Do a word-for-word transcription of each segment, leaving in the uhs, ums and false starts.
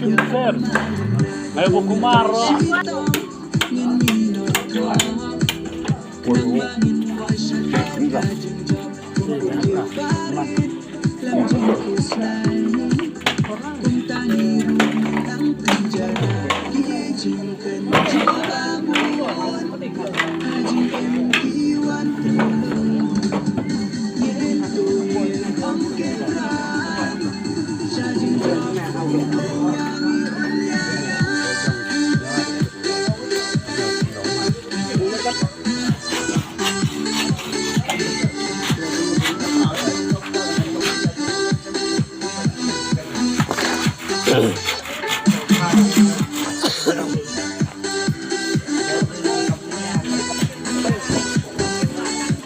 Pinter. Ayo, bu kumar.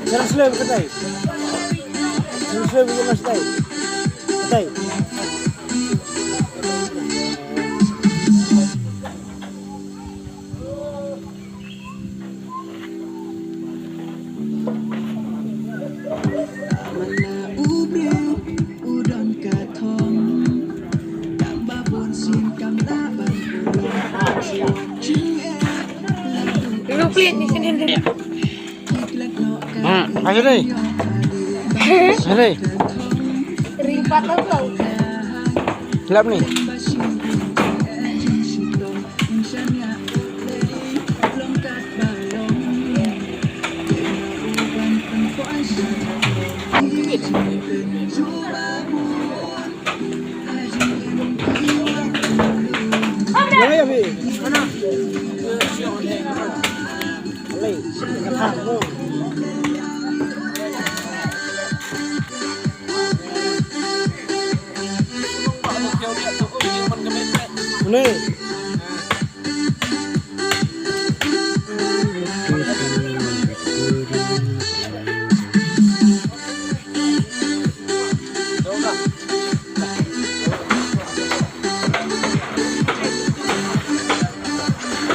Translate katai. Translate katai. Katai. Lu play ni sini ni. Hmm, ayo deh. Ayo deh. Ripat tau tau. Lap ni.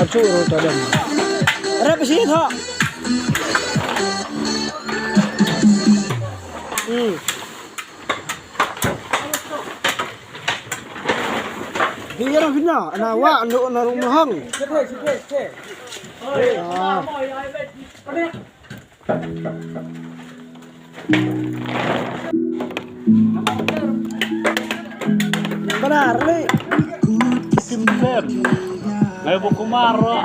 Achu ro ta dem. Rep si tho. Hmm. Hi ya rong hina, na wa, na, na rong mahang. Ah. Benar, ni. Kim Sep. Ngai bu kumar, ro.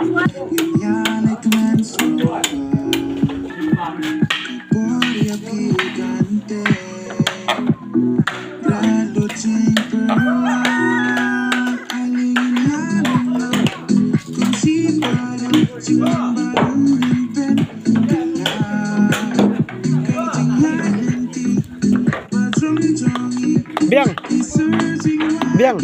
Biang. Biang.